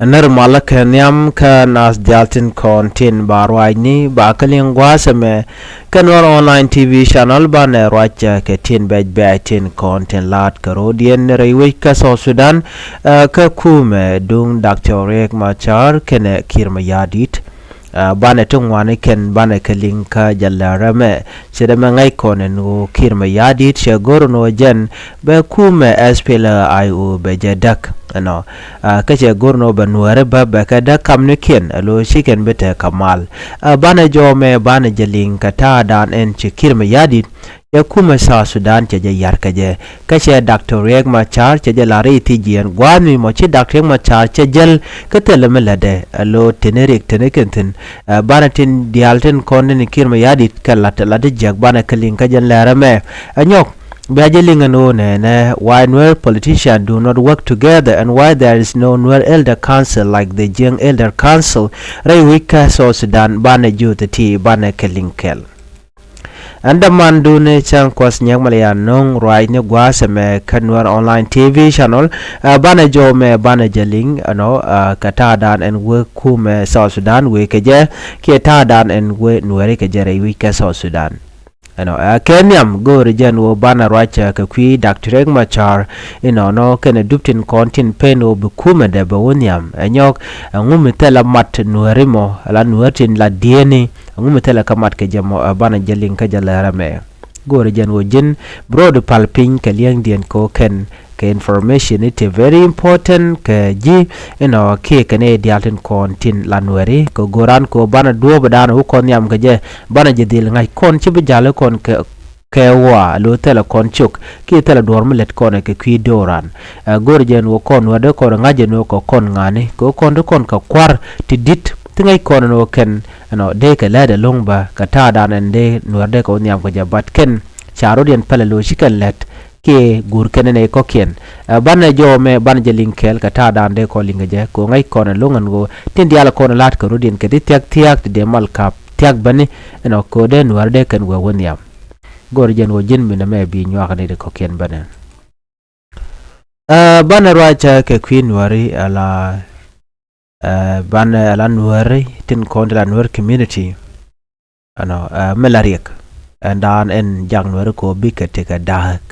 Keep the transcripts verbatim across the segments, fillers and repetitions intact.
Nɛr malä kɛ nhiam kä nath diaal tin kɔn tin ba ruacni ba kä liŋ gua̱a̱th ɛmɛ kä Nuɛr online T V channel. Banɛ ruac kɛ tin bɛc bɛc tin kɔn tin la̱t kɛ rɔ̱diɛn rɛy wec kä South Sudan, kä kumɛ duŋ Doctor Riek Machar kɛnɛ Kiir Mayardit. Banɛ ti ŋuani kɛn banɛ kɛ liŋ kä jɛ lɛr ɛmɛ. Cɛ dɛ mɛ ŋäc kɔn ɛn ɣöö Kiir Mayardit cɛ go̱r ɛn ɣöö jɛn bɛ kumɛ S P L A I O bɛ jɛ däk ɛnɔ. Kä cɛ go̱r ɛn ɣöö bɛ Nuääri bä bɛ kɛ däk kamnikiɛn ɛ lo̱ ci kɛn bi tɛk kɛ mal. Banɛ jɔw mɛ banɛ jɛ liŋ kɛ ta̱a̱dan ɛn ci Kiir Mayardit cɛ kumɛ South Sudan cɛ jɛ yar kɛ jɛ. Kä cɛ Doctor Riek Machar cɛ jɛ la rɛy thiec jiɛn gua̱a̱th mi mɔ ci Doctor Riek Machar cɛ jäl kä thilɛ mi lätdɛ ɛ lo̱ teni riɛk teni kɛn thi̱n. Banɛ tin diaal tin kɔn tin Kiir Mayardit kɛ la̱t la̱t jiäk banɛ kɛ liŋ kä jɛn lɛr ɛmɛ. Ɛ nyɔk bia jɛ liŋ ɛn ɣöö nɛnɛ why Nuer politician do not work together and why there is no Nuer Elder Council like the Jieng Elder Council rɛy wec kä South Sudan. Banɛ juuth ti banɛ kɛ liŋ kɛl. Ɛn dämandun cäŋ kuɔth nyɛk mɛ lɛ ya no̱o̱ŋ ruacni gua̱a̱th ɛmɛ kä Nuɛr online T V channel. Banɛ jɔw mɛ banɛ jɛ liŋ ɛnɔ kɛ ta̱a̱dan ɛn wee kumɛ South Sudan wee kɛ jɛ kiɛ ta̱a̱dan ɛn wee Nuɛri kɛ jɛ rɛy wec kä South Sudan. Ɛnɔ kɛ nhiam go̱o̱ri jɛn wee banɛ ruac kɛ kui̱ Doctor Riek Machar inɔnɔ kɛnɛ dup tin kɔn tin pen wee bi kumɛ dɛ bɛ wä nhiam ɛ nyɔk. Ɛŋu mi thilɛ mat Nuɛri mɔ la Nuɛr tin la dieni. Ɛŋu mi thilɛ kä mat kɛ jɛ mɔ ɛ banɛ jɛ liŋ kä jɛ lɛr ɛmɛ. Go̱o̱rɛ jɛn ɣöö ji̱n bi rɔɔdu pal piny kɛ li̱eŋdiɛn kɛ ɣöö kɛn kɛ information i̱ ti very important kɛ ji̱ inɔ kiɛ kɛn i̱ diaal tin kɔn tin la Nuɛri kɛ go̱o̱ran kɛ ɣöö banɛ duɔ̱ɔ̱pdan wä kɔn nhiam kɛ jɛ banɛ jɛ dhil ŋa̱c kɔn ci bi ja̱l i̱ kɔn kɛ kɛ ɣɔaa lo̱ thilɛ kɔn cok kiɛ thilɛ duɔ̱ɔ̱r mi lät kɔn kɛ kui̱ do̱ran. Ɛ go̱o̱rɛ jɛn ɣöö kɔn Nuɛr dee kɔn ŋa̱c jɛn ɣöö kɛ kɔn ŋa̱ni kɛ ɣöö kɔn dee kɔn kɛ kua̱r ti di̱t ti ŋäc kɔn ɛn ɣöö kɛn ɛnɔ dee kɛ lɛt ɛlɔ̱ŋ bä kɛ ta̱a̱dan ɛn dee Nuɛr dee kɛ wä nhiam kɛ jɛ bat kɛn ca rɔ̱diɛn pälɛ lo̱ ci kɛn lɛt kiɛ guur kɛn ɛn ɛ kɔ̱kiɛn. Ɛ banɛ jɔw mɛ banɛ jɛ liŋ kɛɛl kɛ ta̱a̱dan dee kɔn liŋ kɛ jɛ kɛ ɣöö ŋäc kɔn ɛlɔ̱ŋ ɛn ɣöö tin diaal kɔn la̱t kɛ rɔ̱diɛn kɛ ti thia̱k thia̱k ti dee mal ka̱p thia̱k bäni ɛnɔ kɛ ɣöö dee Nuɛr dee kɛn wee wä nhiam. Go̱o̱rɛ jɛn ɣöö ji̱n mi nɛmɛ bi nyuak ni ti kɔ̱kiɛn bänɛ. Ɛ banɛ ruac kɛ kui̱ Nuɛri ala ɛ banɛ ala Nuɛri tin kɔn ti la Nuɛr community. Ɛnɔ ɛ mi la riɛk ɛn daan ɛn jak Nuɛri kɛ ɣöö bikɛ tekɛ da̱a̱k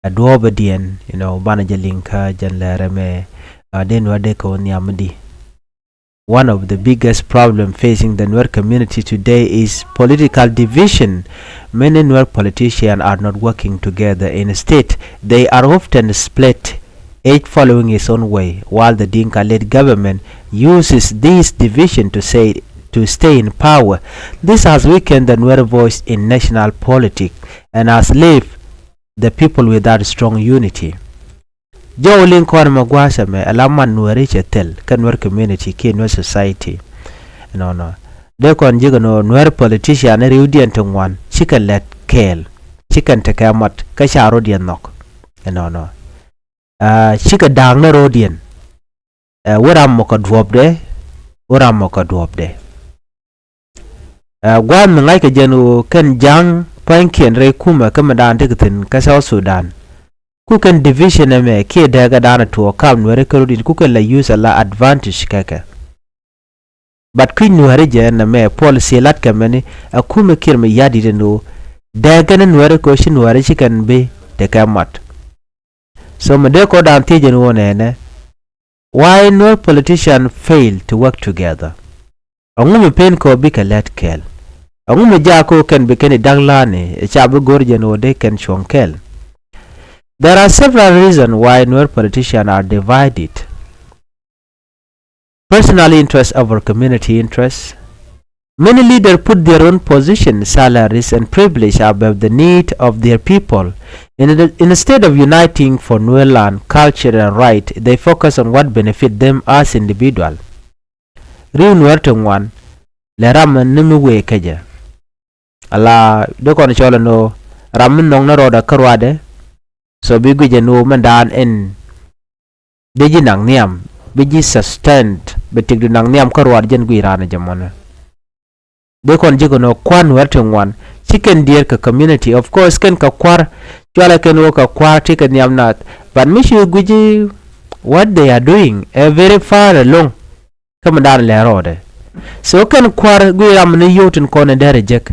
ɛ duɔ̱ɔ̱pɛ diɛn inɔ banɛ jɛ liŋ kä jɛn lɛr ɛmɛ. Ɛ dee Nuɛr dee kɛ wä nhiam mi di. One of the biggest problem facing the Nuer community today is political division. Many Nuer politicians are not working together. Instead, they are often split, each following his own way, while the Dinka-led government uses this division to say, to stay in power. This has weakened the Nuer voice in national politics and has left the people without strong unity. Jɔw liŋ kɔn mɛ gua̱a̱th ɛmɛ ala man Nuɛri cɛ thil kä Nuɛr community kiɛ Nuɛr society. Nɔnɔ dee kɔn ji̱ kɛ nɔ Nuɛr politician ni riwdiɛn ti ŋuan cikɛ lɛt kɛɛl cikɛn tekɛ mat kä ca rɔ̱diɛn nhɔk. Nɔnɔ cikɛ da̱a̱k ni rɔ̱diɛn. Ɛ wä ram mɔ kɛ duɔ̱ɔ̱pdɛ wä ram mɔ kɛ duɔ̱ɔ̱pdɛ. Ɛ gua̱a̱th mi ŋa̱ckɛ jɛn ɣöö kɛn ja̱ŋ pua̱nykiɛn rɛy kumɛ kä mi daan tekɛ thi̱n kä South Sudan. Ku kɛn division ɛmɛ kiɛ dääkä daan ɛ tuɔɔk ka̱m Nuɛri kä rɔ̱diɛn ku kɛn la use ala advantage kɛ kɛ. But kui̱c Nuɛri jɛ nɛmɛ policy latkɛ mɛni ɛ kumɛ Kiir Mayardit ɛn ɣöö dääkä ni Nuɛri kɛ ɣöö ci Nuɛri ci kɛn bi tekɛ mat. So mi dee kɔn daan thiec ɛn ɣöö nɛnɛ why Nuer politician fail to work together? Ɛŋu mi pen kɔ bikɛ lɛt kɛɛl? Ɛŋu mi jaak kɔ kɛn bi kɛn i̱ da̱k la̱a̱ni ɛ ca bi go̱r jɛn ɣöö dee kɛn cuɔ̱ŋ kɛɛl? There are several reasons why Nuer politicians are divided. Personal interest over community interest. Many leaders put their own position, salaries, and privilege above the need of their people. In, instead of uniting for Nuer land, culture, and right, they focus on what benefit them as individual. Riw Nuɛr ti ŋuan lɛ ram ni mi wee kecɛ. Ala dee kɔn cɔl ɛn ɣöö ram mi nhɔk ni rɔɔdɛ kä ruaadɛ. So bi guic ɛn ɣöö mɛn daan ɛn dee ji̱ naŋ nhiam bi ji̱ sustained bɛ tikdu naŋ nhiam kä ruaadɛ jɛn guic raan ɛ jɛ mɔnɛ. Dee kɔn ji̱ kɛ nɔ kua̱r Nuɛr ti ŋuan ci kɛn diɛɛr kɛ community. Of course kɛn kɛ kua̱r cualɛ kɛn wä kɛ kua̱r ti kɛ nhiam nath. But mi ci gui̱ci what they are doing ɛ very far along. Kä mi dan lɛ rɔɔdɛ. So kɛn kua̱r guiy ram ni yio̱w tin kɔn in dɛr jek.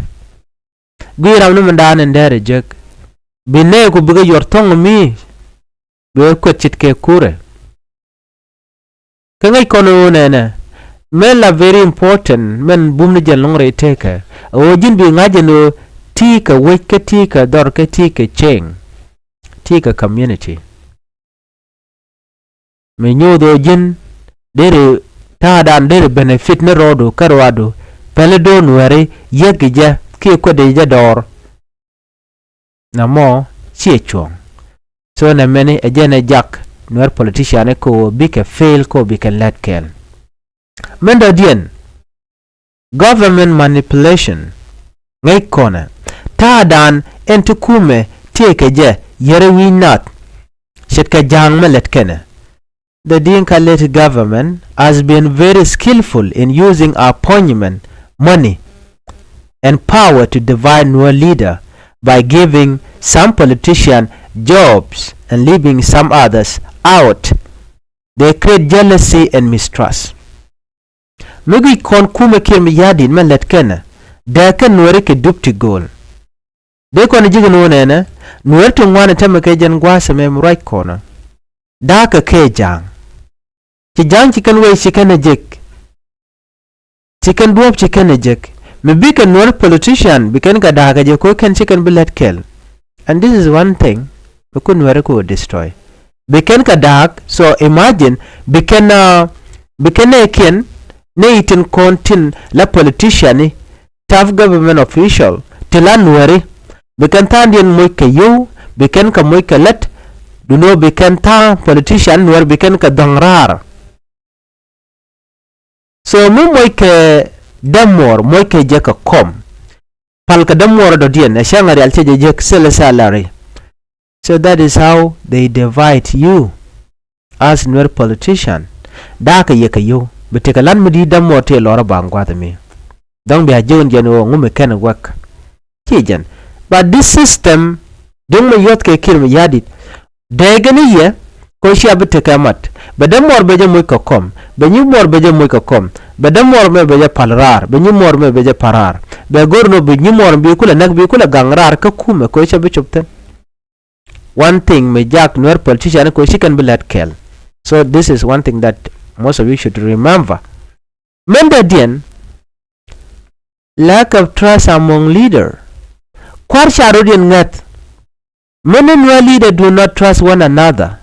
Guiy ram ni mi dan in dɛr jek. Bi nɛy ku bikɛ yuɔr thɔŋ mi. Bi kuet cit kɛ kurɛ. Kä ŋäc kɔn ɣöö nɛnɛ, mɛn la very important, mɛn bum ni jɛn lɔŋ rɛy tekɛ. Ɣöö ji̱n bi ŋa̱c jɛn ɣöö ti kɛ wec kä ti kɛ dhɔr kä ti kɛ cieŋ. Ti kɛ community. Mi nyoth ɣöö ji̱n deri ta̱a̱dan deri benefit ni rɔɔdu kä ruaadu. Päli do̱r nuɛri yek jɛ kiɛ kuet jɛ dɔɔr. Nɛ mɔ ciɛ cuɔ̱ŋ. So nɛ mɛni ɛ jɛn ɛ jak nuɛr politician ɛ ko bikɛ fail ko bikɛ lɛt kɛl. Mɛn dɔ̱diɛn, government manipulation. Ŋäc kɔnɛ ta̱a̱dan ɛn ti kumɛ tiee kɛ jɛ yɛrɛ wi̱i̱ nath. Ce̱tkɛ ja̱a̱ŋ mɛ lɛt kɛnɛ. The Dinka-led government has been very skillful in using appointment money and power to divide Nuer leader by giving some politician jobs and leaving some others out. They create jealousy and mistrust. Mi guic kɔn kumɛ Kiir Mayardit mɛ lɛt kɛnɛ dee kɛn Nuɛri kɛ dup ti go̱o̱l. Dee kɔn ji̱ kɛ nuɔ̱ɔ̱n ɛnɛ Nuɛri ti ŋuan ɛ tämɛ kɛ jɛn gua̱a̱th ɛmɛ mi ruac kɔnä. Da̱a̱kɛ kɛ ja̱a̱ŋ. Ci ja̱a̱ŋ ci kɛn wee ci kɛn ɛ jek. Ci kɛn duɔ̱ɔ̱p ci kɛn ɛ jek. Mi bikɛ Nuɛri politician bi kɛn kɛ da̱a̱kɛ jɛ ko̱ kɛn ci kɛn bi lɛt kɛl. And this is one thing mi ku Nuɛri ku destroy. Bi kɛn kɛ da̱a̱k, so imagine bi kɛn, uh, bi kɛn nɛy kiɛn nɛy tin kɔn tin la politician ni, tough government official ti la Nuɛri. Bi kɛn tha̱a̱ŋdiɛn moc kɛ yio̱w, bi kɛn kɛ moc kɛ lät. Duno bi kɛn tha̱a̱ŋ politician Nuɛr bi kɛn kɛ dhɔ̱ŋ raar. So mi moc kɛ dämuɔɔr moc kɛ jɛ kɛ kɔm. Pal kɛ dämuɔɔr dɔ̱diɛn ɛ cäŋ a rial cɛ jɛ jek sel salary. So that is how they divide you as Nuer politician. Da̱a̱kɛ yɛ kɛ yio̱w bi tekɛ la̱t mi di̱i̱t dämuɔɔr tëë lɔrä baŋ gua̱th mi. Dɔ̱ŋ bia ji̱ wun jɛn ɣöö ŋu mi kɛn guäk. Ci jɛn. But this system duŋ mi yuɔth kɛ Kiir Mayardit. Dee gɛn i̱ yɛ kɛ cia bi tekɛ mat. Bɛ dämuɔɔr bɛ jɛ moc kɛ kɔm, bɛ nyimuɔɔr bɛ jɛ moc kɛ kɔm. Bɛ dämuɔɔr mɛ bɛ jɛ pal raar, bɛ nyimuɔɔr mɛ bɛ jɛ pal raar. Bɛ go̱r nɔ bi nyimuɔɔr bi kulɛ näk bi kulɛ gaŋ raar kä kumɛ kɛ cia bi cop thi̱n. One thing mi jak Nuer politician kɛ ci kɛn bi lät kɛl. So this is one thing that most of you should remember. Mɛn dɔ̱diɛn, lack of trust among leader. Kua̱r ca rɔ̱diɛn ŋäth. Many Nuer leader do not trust one another.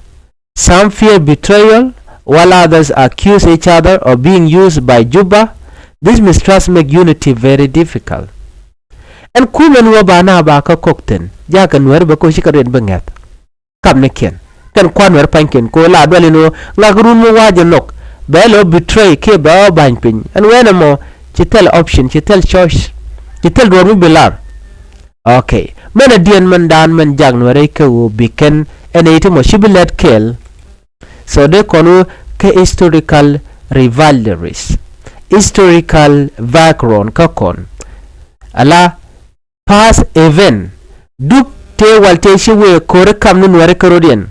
Some fear betrayal, while others accuse each other of being used by Juba. This mistrust make unity very difficult. Ɛn kumɛn wä ba na ba kä kɔk thi̱n jakɛ Nuer bɛ kɛ ci kɛ rɔ̱diɛn bi ŋäth. Kapnikiɛn kɛn kua̱r Nuɛr pa̱nykiɛn kɛ ɣöö la duali ni ɣöö ŋak run mi wa̱a̱ jɛ nhɔk. Bɛ lɛ ɣöö betray kiɛ bɛ ɣöö ba̱ny piny ɛn wee nɛmɔ. Ci thil option, ci thil choice, ci thil duɔ̱ɔ̱r mi bi lar. Okay. Mɛn a diɛn mɛn daan mɛn jak Nuɛr rɛy kɛ ɣöö bi kɛn ɛn ɛ ti mɔ ci bi lɛt kɛɛl. So dee kɔn ɣöö kɛ historical rivalries, historical background kä kɔn. Ala past event. Dup tëë wal tëë ci wëë ko̱ri kam ni Nuɛri kärɔ̱diɛn.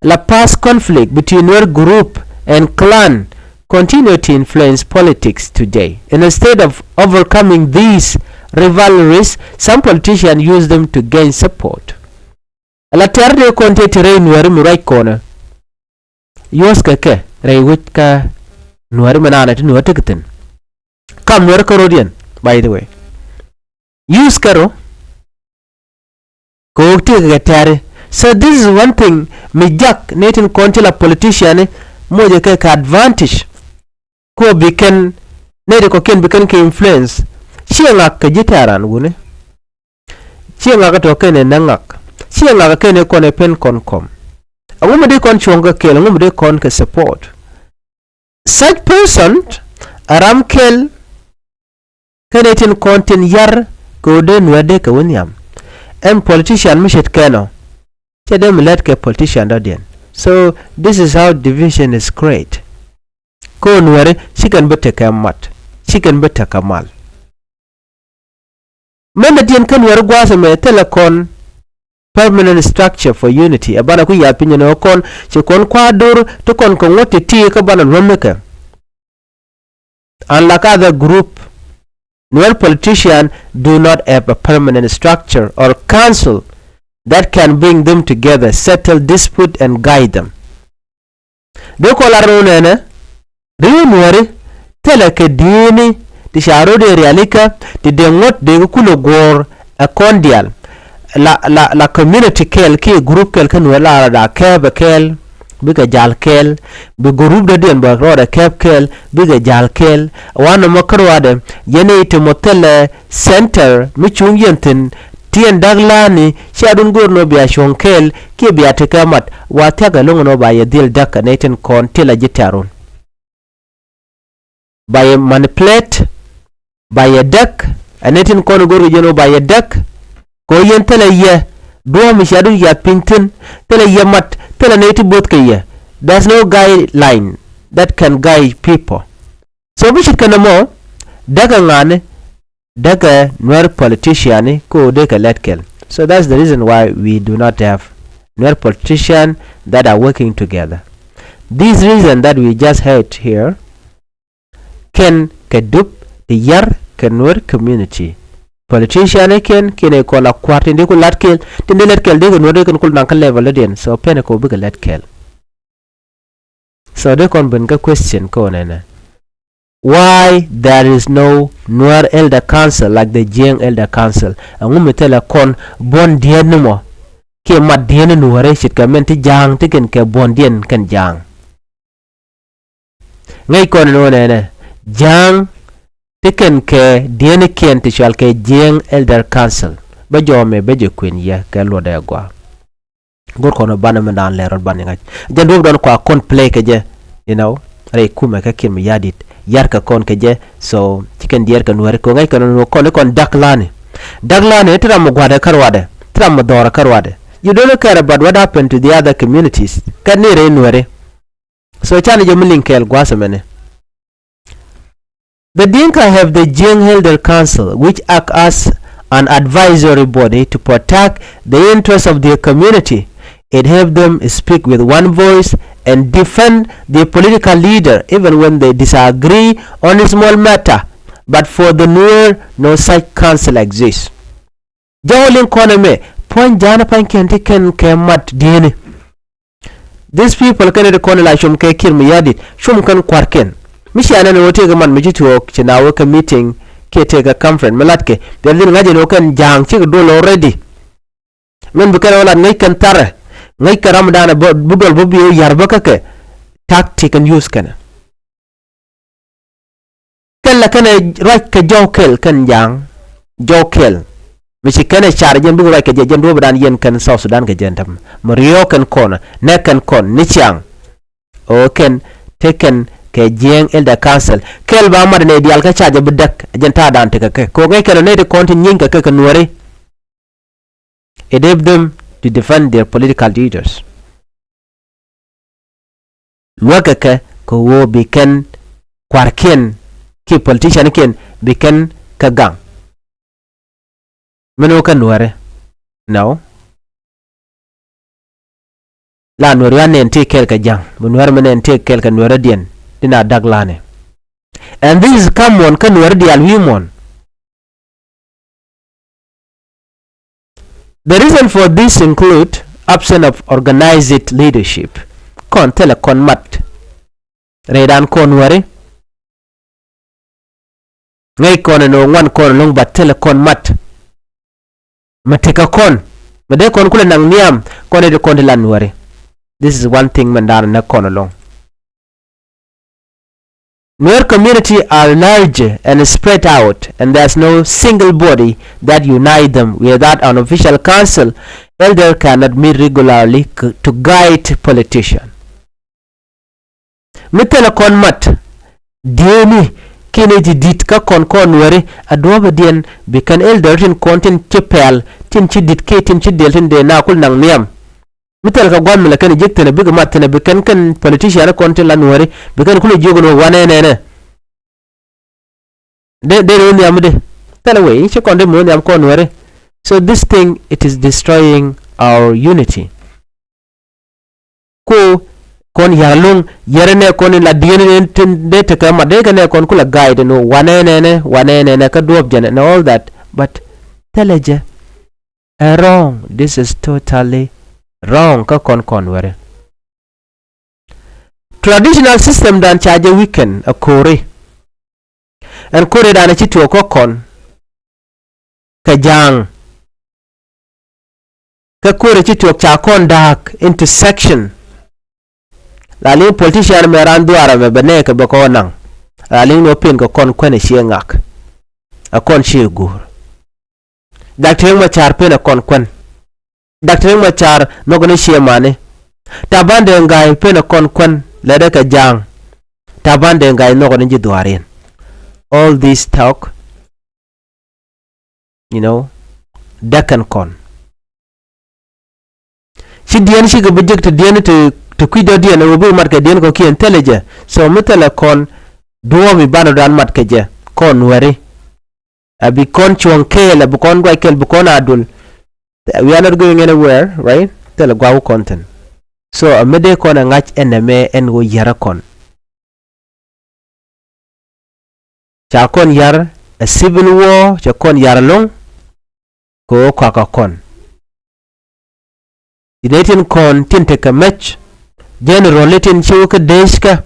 La past conflict between Nuer group and clan continue to influence politics today. Instead of overcoming these rivalries, some politicians use them to gain support. La tɛr dee kɔn tëë ti rɛy Nuɛri mi ruac kɔnɛ. Yuɔ̱thkɛ kɛ rɛy wec kä Nuɛri mi naanɛ ti Nuɛri tekɛ thi̱n. Kam Nuɛri kärɔ̱diɛn, by the way. Use kärɔ kɛ ɣöö ti kɛ tɛ̈ri. So this is one thing mi jak ni tin kɔn ti la politician ni mocɛ kɛ kɛ advantage. Kɛ ɣöö bi kɛn nɛy ti kɔ̱kiɛn bi kɛn kɛ influence. Ciɛ ŋak kɛ ji̱ tɛ̈ran wuni. Ciɛ ŋak kɛ tɔ̱ kɛn ɛ näk ŋak. Ciɛ ŋak kɛ kɛn ɛ kɔn ɛ pen kɔn kɔm. Ɛŋu mi dee kɔn cuɔ̱ŋ kɛ kɛl, ɛŋu mi dee kɔn kɛ support. Such person a ram kɛl. Kɛn ɛ tin kɔn tin yar kɛ ɣöö dee Nuɛr dee kɛ wä nhiam. Ɛn politician mi ce̱tkɛ nɔ. Cɛ dee mi lät kɛ politician dɔ̱diɛn. So this is how division is create. Kɛ ɣöö Nuɛri ci kɛn bi tekɛ mat, ci kɛn bi tekɛ mal. Mɛn dɔ̱diɛn kä Nuɛri gua̱a̱th ɛmɛ thilɛ kɔn permanent structure for unity. Ɛ banɛ ku yath piny ɛn ɣöö kɔn ci kɔn kua̱r do̱r ti kɔn kɛ ŋuɔ̱t ti̱ti̱ kä banɛ luɔ̱m ni kɛ. Unlike other group, Nuer politicians do not have a permanent structure or council that can bring them together, settle dispute and guide them. Dee kɔn lar ni wä nɛnɛ, ri Nuɛri thilɛ kɛ di̱i̱ni ti ca rot in rialikä ti dee ŋuɔ̱t dee kɛ kulɛ guɔ̱ɔ̱r ɛ kɔn diaal. La, la, la community kɛl kiɛ group kɛl kä Nuɛri la rɔɔdɛ kɛɛp ɛ kɛɛl, bikɛ ja̱l kɛɛl, bi group dɔ̱diɛn bɛ rɔɔdɛ kɛɛp kɛɛl, bikɛ ja̱l kɛɛl. Wanɛ mɔ kä ruaadɛ, yɛn i̱ ti mɔ thilɛ center mi cuŋ yɛn thi̱n, ti ɛn da̱k la̱a̱ni, cia dun go̱o̱r nɔ bia cuɔ̱ŋ kɛɛl kiɛ bia tekɛ mat, wa thia̱k ɛlɔ̱ŋ nɔ ba yɛ dhil däk ɛ nɛy tin kɔn ti la ji̱ tɛ̈run. Ba yɛ manipulate, ba yɛ däk, ɛ nɛy tin kɔn go̱o̱r kɛ jɛn ɣöö ba yɛ däk, kɛ ɣöö yɛn thilɛ yɛ duɔ̱ɔ̱p mi cia dun yath piny thi̱n, thilɛ yɛ mat, thilɛ nɛy ti bo̱th kɛ yɛ. There's no guideline that can guide people. So bi ce̱tkɛ nɛmɔ, däk ɛ ŋa̱a̱ni, däkɛ Nuer politician ni ko dee kɛ lɛt kɛl. So that's the reason why we do not have Nuer politician that are working together. This reason that we just heard here, kɛn kɛ dup ti yar kɛ Nuer community. Politician ni kɛn kɛn ɛ kɔn a kua̱r tin dee ku lat kɛl, tin dee lɛt kɛl dee kɛ Nuer dee kɛn ku naŋ kä level dɔ̱diɛn. So pɛn ɛ kɛ ɣöö bikɛ lɛt kɛl. So dee kɔn ben kä question kä ɣöö nɛnɛ, why there is no Nuer Elder Council like the Jieng Elder Council? Ɛŋu mi thilɛ kɔn buɔ̱n dieen ni mɔ kiɛ mat dieen ni Nuɛri ce̱tkɛ min ti Ja̱a̱ŋ ti kɛn kɛ buɔ̱n dieen kɛn Ja̱a̱ŋ? Ŋäc kɔn ni ɣöö nɛnɛ, Ja̱a̱ŋ ti kɛn kɛ dieen ni kiɛn ti cɔal kɛ Jieng Elder Council. Bä jɔɔmɛ bä jɛ kuën yɛ kɛ luɔtdɛ gɔaa. Go̱r kɔn banɛ mɛn da̱a̱n lɛr rɔ̱t banɛ ŋa̱c. Jɛn duɔ̱p dɔ̱n kua kɔn play kɛ jɛ, you know, rɛy kumɛ kä Kiir Mayardit. Yar kɛ kɔn kɛ jɛ, so ci kɛn diɛɛr kɛ Nuɛri kɛ ŋa̱c kɛ nɔ kɔn, kɔn da̱k la̱a̱ni. Da̱k la̱a̱ni ti ram mi gua̱dɛ kä ruaadɛ, ti ram mi dhɔrɛ kä ruaadɛ. You don't care about what happened to the other communities. Kɛ ni rɛy Nuɛri. So canɛ jɛ mi liŋ kɛɛl gua̱a̱th ɛmɛni. The Dinka have the Jieng Elder Council, which act as an advisory body to protect the interests of their community. It helps them speak with one voice and defend their political leader even when they disagree on a small matter. But for the Nuer, no such council exists. Jɔw liŋ kɔn ɛmɛ, puɔ̱ny Ja̱a̱ŋ ni pa̱nykiɛn ti kɛn kɛ mat dieni. These people kɛn ti kɔn la cum kɛ Kiir Mayardit, cum kɛn kua̱rkiɛn. Mi cia nɛn ɣöö tëëkɛ mat mi ci tuɔɔk ci na wä kɛ meeting kiɛ tëëkɛ conference mi latkɛ, bia dhil ŋa̱c ɛn ɣöö kɛn Ja̱a̱ŋ cikɛ duɔl already. Min bi kɛn ɣöö lat ŋäc kɛn tharɛ, ŋäc kɛn ramdan bi duɔl bä bi ɣöö ya̱r bä kä kɛ tactic and use kɛn. Kɛn lɛ kɛn ɛ ruac kɛ jɔw kɛl kɛn Ja̱a̱ŋ, jɔw kɛl. Mi ci kɛn ɛ car jɛn bikɛ ruac kɛ jɛ, jɛn duɔ̱ɔ̱pdan yɛn kɛn South Sudan kɛ jɛn tɛm. Mi riɔ̱ɔ̱k kɛn kɔn, nɛk kɛn kɔn ni ciaŋ. Ɣöö kɛn te kɛn kɛ Jieng Elder Council. Kɛl ba mat nɛy diaal kä ca jɛ bi däk, jɛn ta̱a̱dan tekɛ kɛ. Kɛ ɣöö ŋäc kɛn ɔ nɛy ti kɔn ti nyieeny kɛ kɛ kɛ Nuɛri. It help them to defend their political leaders. Luäkɛ kɛ kɛ ɣöö bi kɛn kua̱rkiɛn kiɛ politiciankiɛn bi kɛn kɛ gaŋ. Min wä kɛ Nuɛri. No. La Nuɛri an nɛn ti kɛɛl kɛ Ja̱a̱ŋ. Bi Nuɛri mi nɛn ti kɛɛl kɛ Nuɛri diɛn. Di na da̱k la̱a̱ni. And this is common kä Nuɛri diaal wi̱i̱ muɔ̱ɔ̱n. The reason for this include absence of organized leadership. Kɔn thilɛ kɔn mat. Rɛydan kɔn Nuɛri. Ŋäc kɔn ɛn ɣöö ŋuan kɔn ɛlɔ̱ŋ, but thilɛ kɔn mat. Mi tekɛ kɔn, mi dee kɔn kulɛ naŋ nhiam, kɔn ɛ ti kɔn ti la Nuɛri. This is one thing min da̱a̱n näk kɔn ɛlɔ̱ŋ. Nuer community are large and spread out, and there's no single body that unite them. Without an official council, elder cannot meet regularly c-, to guide politician. Mi thilɛ kɔn mat dieni kiɛ nɛy ti di̱t kä kɔn kɔn Nuɛri, a duɔ̱ɔ̱pɛ diɛn bi kɛn elder tin kɔn tin ci pɛl, tin ci di̱t kiɛ tin ci diɛl tin dee na kul naŋ nhiam. Mi thilɛ kɛ gua̱a̱th mi lɛ kɛn ji̱k thi̱n a bikɛ mat thi̱n a bi kɛn kɛn politician kɔn tin la Nuɛri, bi kɛn kulɛ jiök ni wä wanɛ nɛnɛ. Dee, dee ni wä nhiam mi dee. Thilɛ wee, ci kɔn dee mi wä nhiam kɔn Nuɛri. So this thing, it is destroying our unity. Ku Kɔn yar loŋ, yɛrɛ nɛ kɔn in la diɛn in tin dee tekɛ mat dee kɛ nɛ kɔn ku la guide ni wanɛ nɛnɛ, wanɛ nɛnɛ kä duɔp jɛnɛ nɛ all that. But thilɛ jɛ. Ɛ wrong. This is totally wrong kä kɔn kɔn wɛrɛ. Traditional system dan ca jɛ weaken ɛ ko̱ri. Ɛn ko̱ri dan ci tuɔɔk kä kɔn kɛ ja̱a̱ŋ. Kä ko̱ri ci tuɔɔk ca kɔn da̱a̱k into section. La liŋ politician mɛ ran dhuaarɛ mɛ bɛ nɛɛkɛ bɛ kɔn naŋ. La liŋ ni wä pen kɛ kɔn kuɛn ɛ ciɛ ŋak. Ɛ kɔn ciɛ guur. Dak Riek Machar pen ɛ kɔn kuɛn. Dak Riek Machar nhɔk ni ciɛ mani. Taban Deng Gai pen ɛ kɔn kuɛn lɛ dee kɛ ja̱a̱ŋ. Taban Deng Gai nhɔk ni ji̱ dhuaar in. All this talk, you know, däkɛn kɔn. Ci diɛn cikɛ bi jek ti diɛn ti, ti kui̱ dɔ̱diɛn ɛ wä bi mat kɛ diɛn kɔ̱kiɛn thilɛ jɛ. So mi thilɛ kɔn duɔ̱ɔ̱p i̱ banɛ dan mat kɛ jɛ kɔn wɛri. A bi kɔn cuɔ̱ŋ kɛɛl, a bi kɔn guac kɛɛl, bi kɔn a dul. We are not going anywhere, right? Thilɛ gua̱a̱k wä kɔn thi̱n. So a mi dee kɔn a ŋa̱c ɛn ɛmɛ ɛn ɣöö yɛrä kɔn. Ca kɔn yar a civil war, ca kɔn yar loŋ kɛ ɣöö kɔakä kɔn. Ti nɛ tin kɔn tin tekɛ mec, general ni tin ci wä kä dec kä,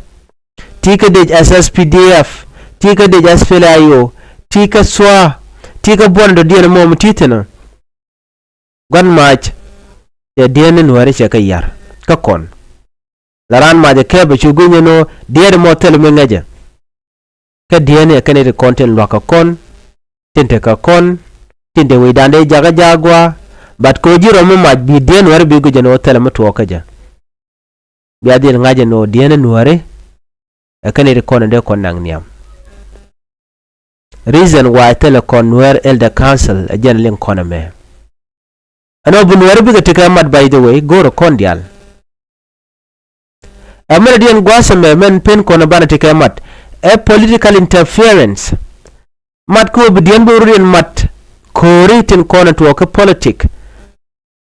ti kä dec S S P D F, ti kä dec S P L A I O, ti kä sua, ti kä buɔn dɔ̱diɛn mɔ mi ti thi̱n ɔ. Gua̱n mac cɛ diɛn ni nuääri cɛ kɛ yar kä kɔn. La raan mac ɛ kɛp ɛ cu guinyɛ nɔ diɛɛr mɔ thil mi ŋäcɛ. Kä diɛn ni ɛ kɛn i̱ ti kɔn tin luakä kɔn, tin tekä kɔn, tin te wecdan dee jakä ja̱a̱k gua̱a̱. But kɛ ɣöö ji̱ rɔm mi mac bi diɛn nuääri bi guinyɛ nɔ thil mi tuɔɔk kä jɛ. Bia dhil ŋa̱cɛ nɔ diɛn ni nuääri ɛ kɛn i̱ ti kɔn in dee kɔn naŋ nhiam. Reason why thilɛ kɔn Nuer Elder Council ɛ jɛn liŋ kɔn ɛmɛ. Ɛn ɔ bi Nuer bikɛ tekɛ mat, by the way, go̱o̱rɛ kɔn diaal. Ɛ mɛn diɛn gua̱a̱th ɛmɛ mɛn pen kɔn ɛ banɛ tekɛ mat ɛ political interference. Mat kä ɔ bi diɛn bi rut in mat ko̱ri tin kɔn ɛ tuɔɔk kä politic.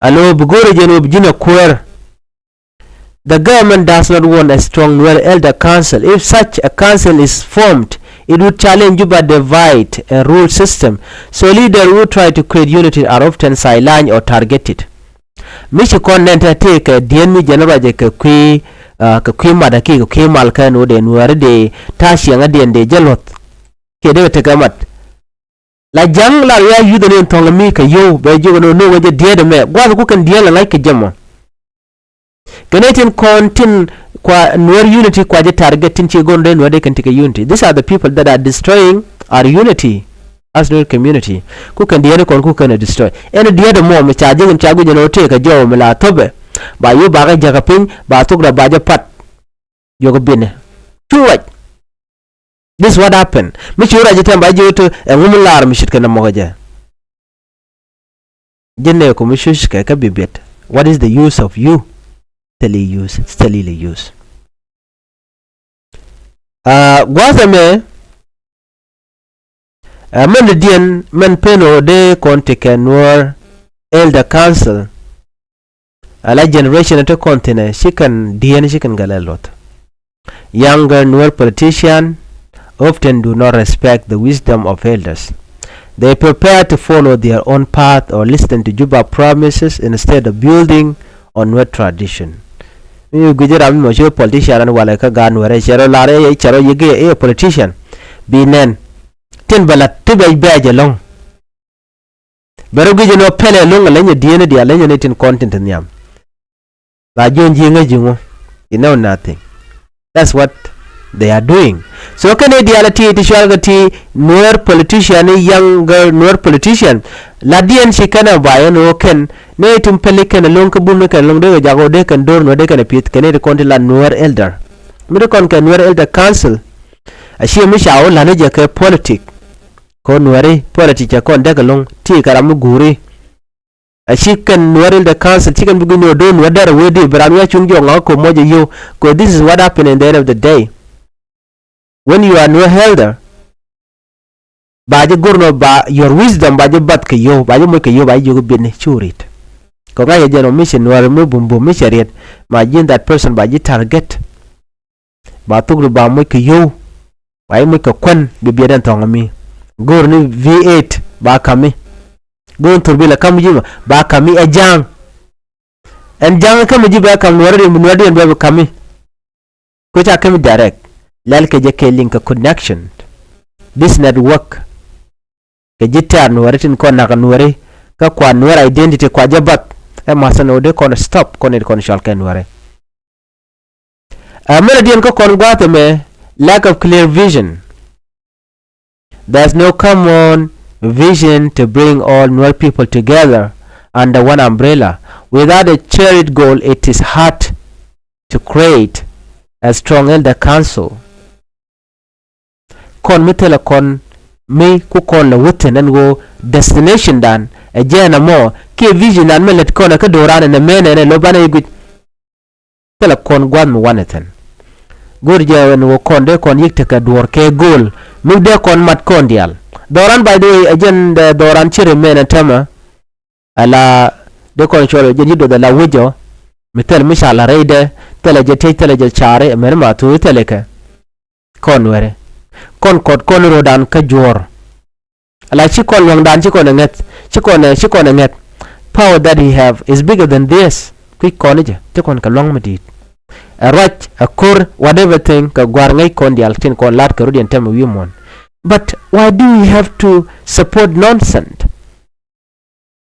Alo bi go̱o̱rɛ jɛn ɔ bi ji̱n ɛ kuäär. The government does not want a strong Nuer Elder Council. If such a council is formed, it would challenge Juba divide and rule system. So leaders who try to create unity are often sidelined or targeted. Mi ci kɔn nɛn te tëë kɛ diɛn mi jɛn ruacɛ kɛ kui̱, ah, kɛ kui̱ mat aki kɛ kui̱ mal kɛn wä dee Nuɛri dee ta̱a̱ ciɛŋä diɛn dee jɛ luɔth. Kiɛ dee kɛ tekɛ mat. La ja̱ŋ la ria̱a̱c yuth ni in thɔ̱ŋ mi kɛ yio̱w bɛ jiök ni no̱o̱ŋ jɛ diɛɛt ɛmɛ gua̱th ku kɛn diɛɛl ɛ ŋa̱c kɛ jɛ mɔ. Kɛ nɛy tin kɔn tin kua Nuer unity kua jɛ target tin ci go̱n dee Nuer dee kɛn ti kɛ unity. These are the people that are destroying our unity as Nuer community. Ku kɛn diɛɛt ni kɔn ku kɛn ɛ destroy. Ɛn diɛɛt ɛmɔ mi ca ji̱ in ca guic ɛn ɣöö tëëkɛ jɔw mi la thopɛ. Ba yio̱w bakɛ jäkä piny ba thok rɔ ba jɛ pat. Jiök ɛ bi̱nɛ. Cu ruac. This is what happened. Mi ci wä ruac itɛm ba ji̱ wä ti ɛŋu mi lar mi ce̱tkɛ nɔmɔ kɛ jɛ. Ji̱ nɛɛku mi cuc kɛ kä bi biɛt. What is the use of you? Thil i̱ use, thil ilɛ use. Ah, gua̱a̱th ɛmɛ, ah, mɛn diɛn mɛn pen ɣöö dee kɔn tekɛ Nuer Elder Council. Ala generation ti kɔn thinɛ ci kɛn diɛn ci kɛn gɛlɛ luɔth. Younger Nuer politician often do not respect the wisdom of elders. They prefer to follow their own path or listen to Juba promises instead of building on Nuer tradition. Mi guic ram mi mɔ ci politician an walɛ kä gaat Nuer ɛ cɛ rɔ lar ɛ cɛ rɔ yik ɛ politician. Bi nɛn tin bɛ lat ti bɛ bɛɛc ɛlɔ̱ŋ. Bɛ rɔ guic ɛn ɣöö pɛlɛ lo̱ŋ ɛ leny ɛ dieen ɛ diaal leny ɛ ni tin kɔn tin te nhiam. La jiön ji̱ ŋäc ji̱ ŋu. You know nothing. That's what they are doing. So kɛn ɛ diaal ɛ ti ti cual kɛ ti Nuer politician i̱ younger Nuer politician. La diɛn ci kɛn ɛ ba yɛn ɣöö kɛn ni ti pɛli kɛn ɛ lo̱ŋ kä bum ni kɛn ɛ lo̱ŋ dee kɛ jak ɣöö dee kɛn do̱r Nuer dee kɛn ɛ pi̱th kɛn ɛ ti kɔn ti la Nuer elder. Mi ti kɔn kɛ Nuer Elder Council. A ciɛ mi ca ɣöö la̱t ni jɛ kɛ politic. Kɔn Nuɛri politic cɛ kɔn dek ɛlɔ̱ŋ ti kɛ ram mi guuri. A ci kɛn Nuɛri in the council ci kɛn bi gui̱n ni ɣöö do̱r Nuɛr dɛr ɛ wee di bi ram ya cuŋ jɔk ŋa̱k ɛ ko̱p muɔc ɛ yio̱w. Kɛ this is what happen in the end of the day. When you are Nuer elder, ba ji̱ go̱r nɔ ba your wisdom ba ji̱ bath kɛ yio̱w, ba ji̱ moc kɛ yio̱w, ba ji̱ jiök i̱ bi̱ni cu rit. Kɛ ŋa̱c ɛ jɛn ɔ mi cɛ Nuäär mi bum bum mi cɛ riet. Ma ji̱n that person ba ji̱ target. Ba thuk ri ba moc kɛ yio̱w. Ba ji̱ moc kɛ kuän bi biɛt ɛn thɔŋ ami. Go̱o̱r ni V eight ba kami. Go̱o̱r ni thurbil ɛ kam ji̱ ma ba kami ɛ ja̱a̱ŋ. Ɛn ja̱a̱ŋ ɛ kam ji̱ bɛ kam Nuäär riɛn bi Nuäär diɛn bɛ bi kami. Kui̱ ca kemi direct. Lɛl kɛ jɛ kɛ link kɛ connection. This network. Kɛ ji̱ tɛ̈r Nuääri tin kɔn nakä Nuääri. Kä kua Nuäär identity kua jɛ bath. Ɛ ma̱th ɛn ɣöö dee kɔn stop kɔn in kɔn cɔal kɛ Nuääri. Ɛ mɛnɛ diɛn kä kɔn gua̱a̱th ɛmɛ lack of clear vision. There's no common vision to bring all Nuer people together under one umbrella. Without a shared goal, it is hard to create a strong elder council. Kɔn mi thilɛ kɔn mi ku kɔn lɛ wä thi̱n ɛn ɣöö destination dan ɛ jɛɛn ɛmɔ kiɛ vision dan mi lät kɔn ɛ kä do̱ran ɛn ɛ mɛn ɛn ɛ lo̱p an ɛ i̱ guic. Thilɛ kɔn gua̱th mi wanɛ thi̱n. Go̱o̱r jɛ ɛn ɣöö kɔn dee kɔn yi̱k tekɛ duɔ̱ɔ̱r kɛ go̱o̱l mi dee kɔn mat kɔn diaal. Dhɔran, by the way, ɛ jɛn dee dhɔran ci rɛ mɛn ɛ täämɛ. Ala dee kɔn cuɔl ɛ jɛn ci duɔth ala wec ɔ mi thilɛ mi ca la rɛydɛ, thilɛ jɛ tiec, thilɛ jɛ caari mɛn ma thuuri thilɛ kɛ. Kɔn wɛrɛ kɔn kɔt kɔn ro̱o̱dan kä juɔ̱ɔ̱r. Ala ci kɔn lua̱ŋdan ci kɔn ɛ ŋäth, ci kɔn ɛ, ci kɔn ɛ ŋäth. Power that he have is bigger than this. Kui̱c kɔn i̱ jɛ ci kɔn kɛ lua̱ŋ mi di̱i̱t. Ɛ ruac, ɛ ko̱r, whatever thing, kɛ gua̱r ŋäc kɔn diaal tin kɔn la̱t kɛ rut yɛn tɛmɛ wi̱i̱ muɔ̱ɔ̱n. But why do we have to support nonsense?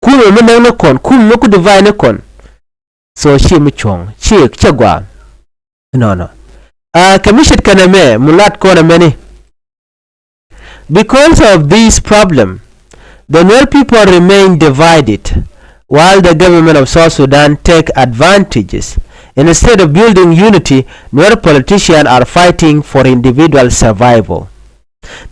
Kumɛ mi näk ni kɔn, kumɛ mi ku divide ni kɔn. So ci mi cuɔ̱ŋ, ci cɛ gɔaa. Nɔnɔ. Aa, kɛ mi ce̱tkɛ nɛmɛ mi lat kɔn ɛmɛni. Because of this problem, the Nuer people remain divided, while the government of South Sudan take advantages. Instead of building unity, Nuer politicians are fighting for individual survival.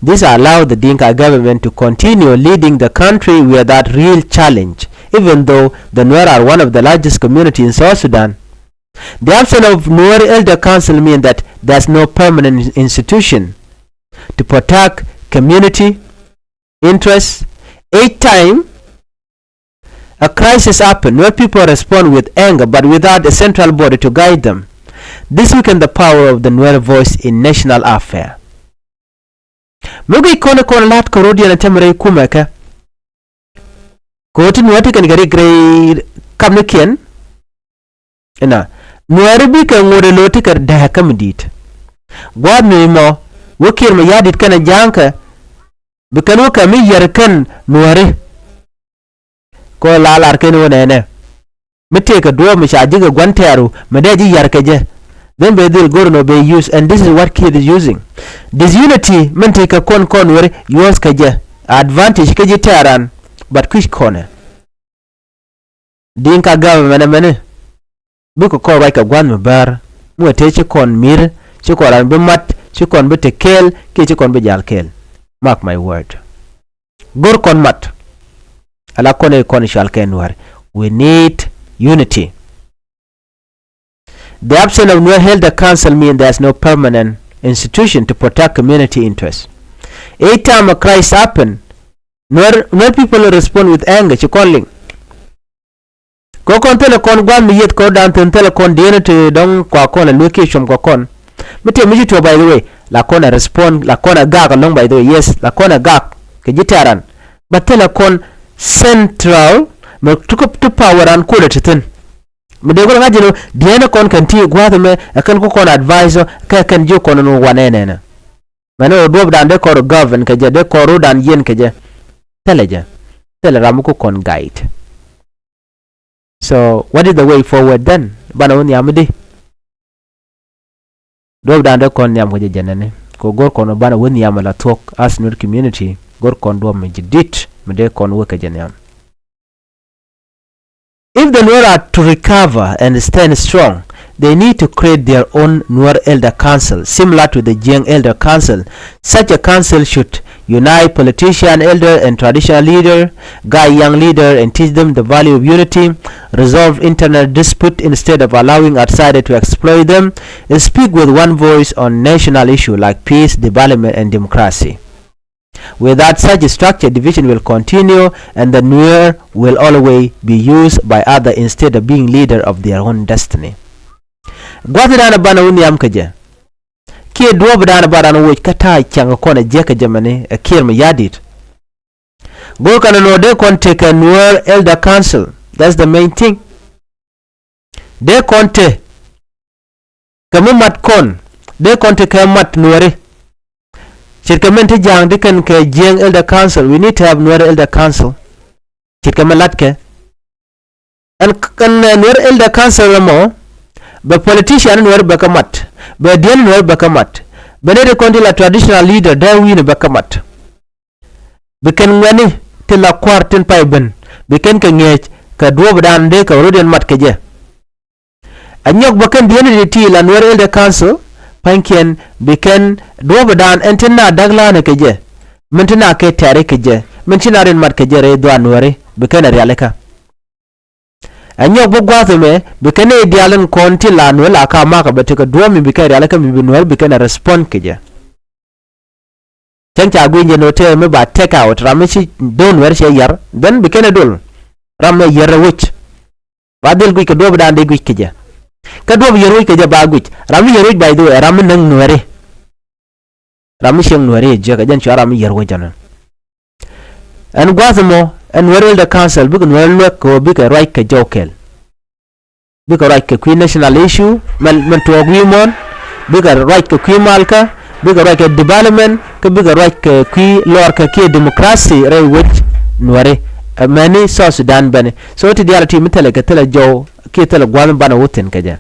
This allow the Dinka government to continue leading the country without real challenge, even though the Nuer are one of the largest community in South Sudan. The absence of Nuer Elder Council mean that there's no permanent institution to protect community interests. Each time a crisis happen, Nuer people respond with anger, but without a central body to guide them. This weaken the power of the Nuer voice in national affair. Mi guic kɔn kɔn la̱t kɛ ro̱diɛn a tɛm rɛy kumɛ kɛ. Kɛ ɣöö ti Nuäär ti kɛn kɛ rik rɛy kamnikiɛn. Ina Nuääri bikɛ ŋot ɛ lo̱ ti kɛ dääk kä mi di̱i̱t. Gua̱a̱th mi mɔ wä Kiir mi ya̱a̱ di̱t kɛnɛ ja̱a̱ŋkɛ. Bi kɛn wä kɛ mi yɛr kɛn Nuääri. Kɛ ɣöö la lar kɛn wä nɛnɛ. Mi tëëkɛ duɔ̱ɔ̱p mi ca ji̱ kɛ gua̱n tɛɛru mi dee ji̱ yar kɛ jɛ. Then bɛ dhil go̱r nɔ bɛ use, and this is what Kiir is using. Disunity min tëëkɛ kɔn kɔn Nuääri use kɛ jɛ advantage kä ji̱ tɛɛran. But kui̱c kɔnɛ Dinka government ɛmɛni bikɛ kɔn ruac kɛ gua̱n mi bär. Mi wä tëë ci kɔn mi̱r, ci kɔn ran bi mat, ci kɔn bi te kɛɛl kiɛ ci kɔn bi jal kɛɛl. Mark my word. Go̱r kɔn mat. Ala kɔn i̱ kɔn cual kɛ Nuäär. We need unity. The absence of Nuer Elder Council mean there's no permanent institution to protect community interests. Each time a crisis happen, Nuer, Nuer people respond with anger. Ci kɔn liŋ. Kɛ kɔn thilɛ kɔn gua̱n mi yeth kɔn dan thi̱n thilɛ kɔn diɛn ti dɔ̱ŋ kua kɔn a luek kiɛ cuɔm kɛ kɔn. Mi tëë mi ci tuɔɔk, by the way, la kɔn a respond, la kɔn a gak alɔ̱ŋ, by the way, yes, la kɔn a gak kɛ ji̱ tɛ̈ran. But thilɛ kɔn central mi ti power an kulɛ ti thi̱n. Mi dee kulɛ ŋa̱c ji̱n diɛn kɔn kɛn ti gua̱a̱th ɛmɛ ɛ kɛn ku kɔn advice ɔ kɛ kɛn ji̱ kɔn ɛn wanɛ nɛnɛ. Mɛn ɣöö duɔ̱ɔ̱pdan dee kɔn rɔ govern kɛ jɛ, dee kɔn rɔ̱dan yiɛn kɛ jɛ. Thilɛ jɛ. Thilɛ ram mi ku kɔn guide. So what is the way forward then? Banɛ wä nhiam mi di? Duɔ̱ɔ̱pdan dee kɔn nhiam kɛ jɛ jɛnɛni. Kɛ go̱r kɔn banɛ wä nhiam ala thuɔ̱k as Nuer community, go̱r kɔn duɔ̱ɔ̱p mi ji̱ di̱t mi dee kɔn wä kɛ jɛ nhiam. If the Nuer are to recover and stand strong, they need to create their own Nuer Elder Council, similar to the Jiang Elder Council. Such a council should unite politician, elder, and traditional leader, guide young leader, and teach them the value of unity, resolve internal dispute instead of allowing outsider to exploit them, speak with one voice on national issue like peace, development, and democracy. Without such a structure, division will continue and the Nuer will always be used by other instead of being leader of their own destiny. Gua̱th dan banɛ wä nhiam kɛ jɛ. Kiɛ duɔ̱ɔ̱p dan ba ran woc kä ta̱a̱ cäŋ kɔn ɛ jiäk kɛ jɛ mɛni ɛ Kiir Mayardit. Go̱o̱r kɛn nɔ dee kɔn tekɛ Nuer Elder Council. That's the main thing. Dee kɔn te kɛ mi mat kɔn, dee kɔn te kɛ mat Nuɛri. Ce̱tkɛ min te ja̱a̱ŋ di kɛn kɛ Jiɛŋ Elder Council, we need to have Nuer Elder Council. Ce̱tkɛ min latkɛ ɛn, ɛn Nuer Elder Council ɛmɔ, bɛ politician Nuɛri bɛ kɛ mat, bɛ diɛn Nuɛri bɛ kɛ mat, bɛ nɛy ti kɔn ti la traditional leader dee wi̱i̱ni bɛ kɛ mat. Bi kɛn ŋuɛ̈tni tin la kua̱r tin pay ben, bi kɛn kɛ ŋi̱eec kɛ duɔ̱ɔ̱pdan dee kɛ rɔ̱diɛn mat kɛ jɛ. Ɛ nyɔk bä kɛn diɛn ti ti la Nuer Elder Council pa̱nykiɛn, bi kɛn duɔ̱ɔ̱pdan ɛn tin na da̱k la̱a̱nɛ kɛ jɛ, min tin na kɛ tɛ̈ri kɛ jɛ, min ci na rin mat kɛ jɛ rɛy dhuaar Nuɛri, bi kɛn ɛ rialikä. Ɛ nyɔk bä gua̱a̱th ɛmɛ, bi kɛn nɛy diaal in kɔn ti la Nuer la ka makä bɛ tekɛ duɔ̱ɔ̱p mi bi kɛn rialikä mi bi Nuer bi kɛn ɛ respond kɛ jɛ. Cäŋ ca gui̱ny jɛ ni ɣöö tëë mi ba take out ram mi ci do̱n Nuer cɛ yar, then bi kɛn ɛ dol. Ram mi yar ɛ wec ba dhil guic kɛ duɔ̱ɔ̱pdan dee guic kɛ jɛ. Kä duɔ̱ɔ̱p yar wec kɛ jɛ ba guic. Ram mi yar wec, by the way, ram mi näk Nuɛri. Ram mi cieŋ Nuɛri ɛ jiäk ɛ jɛn cua ram mi yar wec ɛnɔ. Ɛn gua̱a̱th ɛmɔ, ɛn Nuer Elder Council bikɛ Nuer luäk kɛ ɣöö bikɛ ruac kɛ jɔw kɛl. Bikɛ ruac kɛ kui̱ national issue mɛn, mɛn tuɔɔk wi̱i̱ muɔ̱ɔ̱n. Bikɛ ruac kɛ kui̱ malkä. Bikɛ ruac kɛ development. Kä bikɛ ruac kɛ kui̱ lɔɔrkä kiɛ democracy rɛy wec Nuɛri. Ɛ mɛni South Sudan bɛni. So ti diaal ti mi thilɛ kɛ thilɛ jɔw kiɛ thilɛ gua̱a̱th mi banɛ wä thi̱n kɛ jɛ.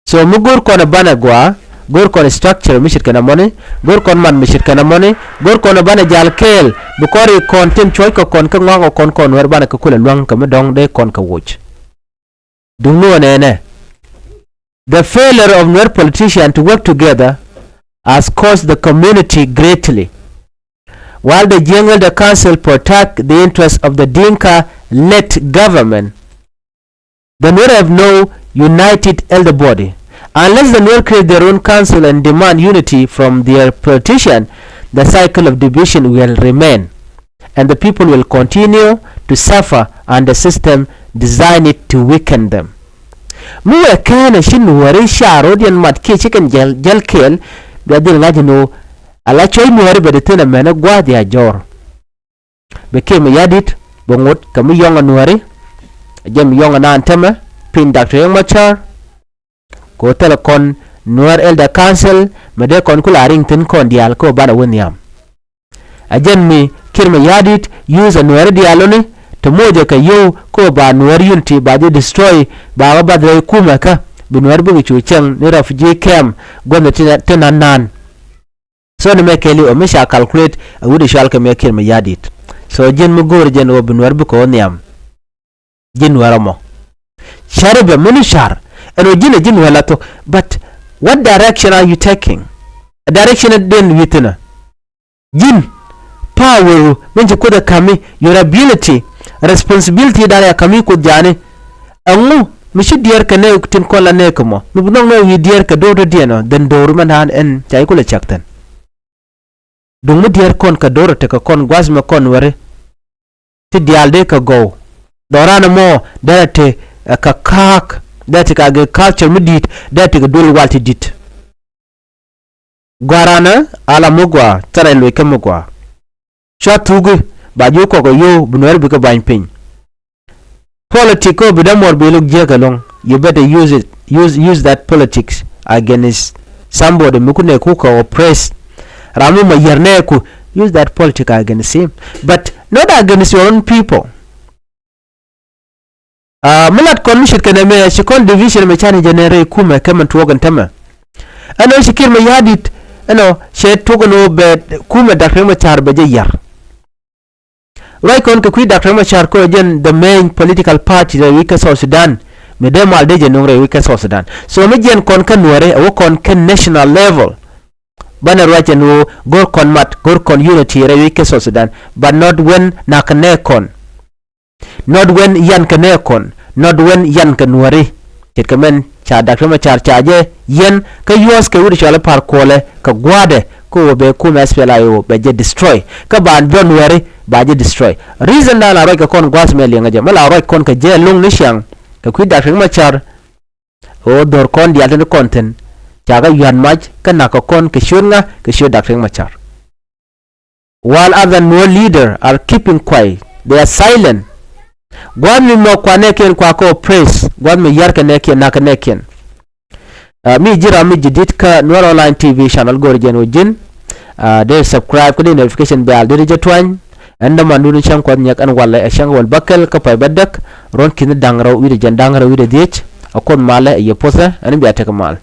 So mi go̱o̱r kɔn ɛ banɛ gɔaa, go̱o̱r kɔn structure mi ce̱tkɛ nɔmɔni, go̱o̱r kɔn mat mi ce̱tkɛ nɔmɔni, go̱o̱r kɔn ɛ banɛ jal kɛɛl, bi kɔn ri kɔn tin cuɔ̱ckɛ kɔn kä ŋɔakɛ kɔn kɔn Nuer banɛ kɛ kulɛ luäŋ kɛ mi dɔ̱ŋ dee kɔn kɛ woc. Duŋni ɣän ɛnɛ, the failure of Nuer politician to work together has caused the community greatly. While the Jieng Elder Council protect the interests of the Dinka-led government, the Nuer have no united elder body. Unless the Nuer create their own council and demand unity from their politician, the cycle of division will remain, and the people will continue to suffer under system designed to weaken them. Mi wee kɛɛnɛ ci Nuɛri ca rɔ̱diɛn mat kiɛ ci kɛn jäl, jäl kɛɛl, bia dhil ŋa̱c ni ɣöö ala cuɔ̱c Nuɛri bɛ di thi̱n ɛmɛn ɛ gua̱a̱th ya jɔr. Bɛ Kiir Mayardit bɛ ŋot kɛ mi yɔ̱ŋ ɛ Nuɛri. Ɛ jɛn mi yɔ̱ŋ ɛ naan tämɛ piny Doctor Riek Machar. Kɛ ɣöö thilɛ kɔn Nuer Elder Council mi dee kɔn kula riŋ thi̱n kɔn diaal kä ɣöö banɛ wä nhiam. Ɛ jɛn mi Kiir Mayardit use ɛ Nuɛri diaal loni ti moc ɛ kɛ yio̱w kä ɣöö ba Nuer unity ba jɛ destroy, ba ɣä bath rɛy kumɛ kä bi Nuɛr bikɛ cu cieŋ ni refugee camp gua̱thni ti, ti nan nan. So ni mɛ kɛɛliw ɛ mi ca calculate ɛ wi̱cdɛ cɔal kɛ mɛ Kiir Mayardit. So ji̱n mi go̱o̱r jɛn ɣöö bi Nuɛr bikɛ ɣä nhiam. Ji̱n Nuɛr ɛmɔ cari bɛ mini car ɛn ɣöö ji̱n ɛ ji̱n Nuɛr la thok. But what direction are you taking? Ɛ direction den wi̱thinä. Ji̱n power min ci Kuoth ɛ ka̱mi, your ability, responsibility dan ɛ ka̱mi Kuoth ja̱a̱ni. Ɛŋu mi ci diɛɛr kɛ nɛɛk tin kɔn la nɛɛk kɛ mɔ mi bi nhɔk nɔɔk wi̱i̱ diɛɛr kɛ do̱r dɔ̱diɛn ɔ, then do̱r mɛn da̱a̱n ɛn ca ji̱ kulɛ cak thi̱n. Duŋ mi diɛɛr kɔn kɛ do̱r ɔ tekɛ kɔn gua̱th mɛ kɔn weri. Ti diaal dee kɛ gɔw. Dhɔran ɛmɔ dee te, eh, kɛ ka̱a̱k, dee te kɛ agriculture mi di̱i̱t, dee te kɛ duël wal ti di̱t. Gua̱ranä ala mi gɔaa, thilɛ luec kä mi gɔaa. Cua thuki ba ji̱ kɔk ɛ yio̱w bi Nuɛr bikɛ ba̱ny piny. Politic kä bi dämuɔr bi luk jiäk ɛlɔ̱ŋ. You better use it. Use, use that politics against somebody mi ku nɛɛku kɛ oppress. Ram mi ma yär nɛɛku, use that politic against him. But not against your own people. Ah, mi lat kɔn mi ce̱tkɛ nɛmɛ ci kɔn division mɛ canɛ jɛ nɛ rɛy kumɛ kɛ mɛn tuɔɔk ɛn tämɛ. Ɛnɔ ci Kiir Mayardit ɛnɔ cɛ tuɔk ɛn ɣöö bɛ kumɛ Doctor Riek Machar bɛ jɛ yar. Ruac kɔn kɛ kui̱ Doctor Riek Machar kɛ ɣöö jɛn the main political party rɛy wi̱c kä South Sudan. Mi dee mal dee jɛ nuŋ rɛy wi̱c kä South Sudan. So mi jiɛn kɔn kä Nuɛri ɛ wä kɔn kä national level. Banɛ ruac ɛn ɣöö go̱r kɔn mat, go̱r kɔn unity rɛy wi̱c kä South Sudan. But not when nak nɛ kɔn. Not when yan kɛ nɛ kɔn, not when yan kɛ Nuɛri. Ce̱tkɛ mɛn ca Doctor Machar ca jɛ yɛn kä yuɔ̱ɔ̱th kɛ wi̱cdɛ cɔal i̱ Par Kuɔlɛ kɛ gua̱a̱dɛ Kä ɣöö bɛ kumɛ S P L A I O bɛ jɛ destroy. Kä ban January ba jɛ destroy. Reason dan la ruac kɛ kɔn gua̱a̱th mɛ liɛŋä jɛ. Mɛ la ruac kɔn kɛ jɛ lo̱ŋ ni ciaŋ. Kɛ kui̱ Doctor Riek Machar. Ɣöö dhor kɔn diaal tin kɔn thi̱n. Ca kɛ yua̱t mac kä nak kɛ kɔn kɛ ciöt ŋa kɛ ciöt Doctor Riek Machar. While other Nuer leader are keeping quiet, they are silent. Gua̱a̱th mi mɔ kua nɛɛkiɛn kua kɛ oppress, gua̱a̱th mi yar kɛ nɛɛkiɛn nak kɛ nɛɛkiɛn. Uh, mi ji̱ ram mi ji̱ di̱t kä Nuer Online T V channel go̱o̱r jɛn wä ji̱n. Uh, dee subscribe kä dee notification bell dee jɛ tuany. Ɛn däman duni cäŋ kuɔth nyɛk ɛn walɛ ɛ cäŋ wäl bäkɛl kä pay bädäk. Ruɔ̱n ki̱n da̱ŋ rɛw wi̱cdɛ jɛn da̱ŋ rɛw wi̱cdɛ dhiec. Ɛ kuoth malɛ ɛ yɛ puɔthɛ ɛn bia tek mal.